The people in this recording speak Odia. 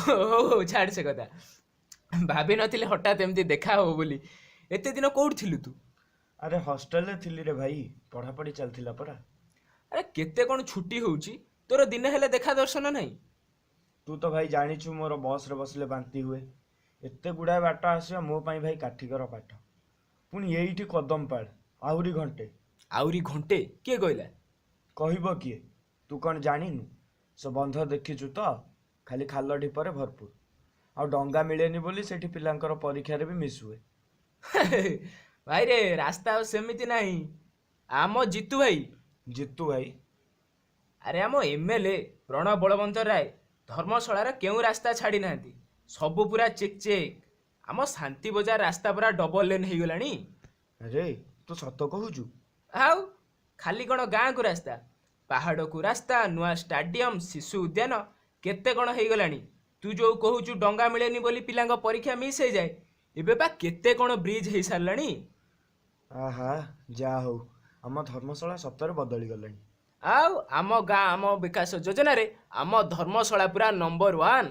ହଉ ହଉ, ଛାଡ଼ ସେ କଥା। ଭାବିନଥିଲି ହଠାତ୍ ଏମିତି ଦେଖା ହବ ବୋଲି। ଏତେ ଦିନ କୋଉଠି ଥିଲୁ ତୁ? ଆରେ ହଷ୍ଟେଲରେ ଥିଲି ରେ ଭାଇ, ପଢ଼ାପଢ଼ି ଚାଲିଥିଲା ପରା। ଆରେ କେତେ କ'ଣ ଛୁଟି ହେଉଛି, ତୋର ଦିନେ ହେଲେ ଦେଖା ଦର୍ଶନ ନାହିଁ। ତୁ ତ ଭାଇ ଜାଣିଛୁ ମୋର ବସ୍ରେ ବସିଲେ ବାନ୍ତି ହୁଏ। ଏତେ ଗୁଡ଼ାଏ ବାଟ ଆସିବା ମୋ ପାଇଁ ଭାଇ କାଠିକର ପାଠ। ପୁଣି ଏଇଠି କଦମପାଳ, ଆହୁରି ଘଣ୍ଟେ। ଆହୁରି ଘଣ୍ଟେ? କିଏ କହିଲା? କହିବ କିଏ, ତୁ କ'ଣ ଜାଣିନୁ? ସେ ବନ୍ଧ ଦେଖିଛୁ ତ, ଖାଲି ଖାଲ ଢିପରେ ଭରପୁର। ଆଉ ଡଙ୍ଗା ମିଳେନି ବୋଲି ସେଠି ପିଲାଙ୍କର ପରୀକ୍ଷାରେ ବି ମିସ୍ ହୁଏ। ଭାଇରେ, ରାସ୍ତା ଆଉ ସେମିତି ନାହିଁ। ଆମ ଜିତୁ ଭାଇ, ଜିତୁ ଭାଇ? ଆରେ ଆମ ଏମଏଲଏ ପ୍ରଣବ ବଳବନ୍ତ ରାୟ ଧର୍ମଶାଳାର କେଉଁ ରାସ୍ତା ଛାଡ଼ି ନାହାନ୍ତି, ସବୁ ପୁରା ଚେକ୍ ଚେକ୍। ଆମ ଶାନ୍ତି ବଜାର ରାସ୍ତା ପୁରା ଡବଲ ଲେନ୍ ହେଇଗଲାଣି। ଆରେ ତୁ ସତ କହୁଛୁ? ଆଉ ଖାଲି କ'ଣ ଗାଁକୁ ରାସ୍ତା, ପାହାଡ଼କୁ ରାସ୍ତା, ନୂଆ ଷ୍ଟାଡିୟମ, ଶିଶୁ ଉଦ୍ୟାନ, କେତେ କ'ଣ ହେଇଗଲାଣି। ତୁ ଯୋଉ କହୁଛୁ ଡଙ୍ଗା ମିଳେନି ବୋଲି ପିଲାଙ୍କ ପରୀକ୍ଷା ମିସ୍ ହେଇଯାଏ, ଏବେ ବା କେତେ କ'ଣ ବ୍ରିଜ୍ ହେଇସାରିଲାଣି। ଆହା, ଯାହା ହଉ, ଆମ ଧର୍ମଶାଳା ସତରେ ବଦଳି ଗଲାଣି। ଆଉ ଆମ ଗାଁ ଆମ ବିକାଶ ଯୋଜନାରେ ଆମ ଧର୍ମଶାଳା ପୁରା ନମ୍ବର ୱାନ୍।